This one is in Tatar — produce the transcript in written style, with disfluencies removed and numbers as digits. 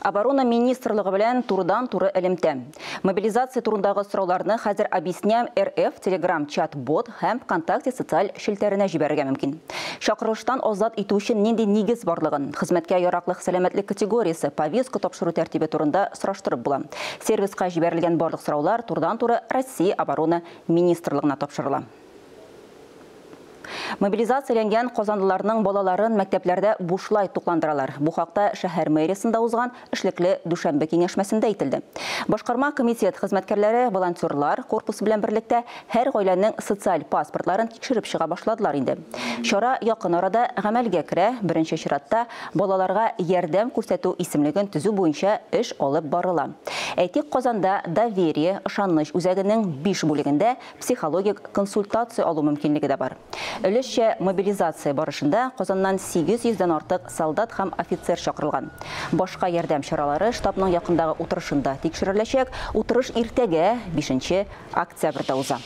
Оборона министрлыгы белән турыдан-туры элемтә. Мобилизация турындагы сорауларны хәзер «Объясняем РФ» Telegram чат-бот һәм ВКонтакте социаль челтәренә җибәрергә мөмкин. Чакырылыштан азат итү өчен нинди нигез барлыгын, хезмәткә яраклык сәламәтлек категориясе, повестка тапшыру тәртибе турында сораштырып була. Сервиска җибәрелгән барлык сораулар турыдан-туры Россия Оборона министрлыгына тапшырыла. Мобилизацияләнгән казанлыларның балаларын мәктәпләрдә бушлай тукландыралар. Бу хакта шәһәр мэриясендә узган эшлекле дүшәмбе киңәшмәсендә әйтелде. Башкарма комитет хезмәткәрләре волонтерлар корпусы белән берлектә һәр гаиләнең социаль паспортларын тикшереп чыга башладылар инде. Чара якын арада гамәлгә керә. Беренче чиратта балаларга ярдәм күрсәтү исемлеген төзү буенча эш алып барыла. Әйтик, Казанда Доверие ышаныч үзәгенең 5 бүлегендә психологик консультация алу мөмкинлеге дә бар. Өлешчә мобилизация барышында Казаннан 800 дән артык солдат һәм офицер чакырылган. Башка ярдәм чаралары штабның якындагы утырышында тикшереләчәк. Утырыш иртәгә 5 октябрьдә уза.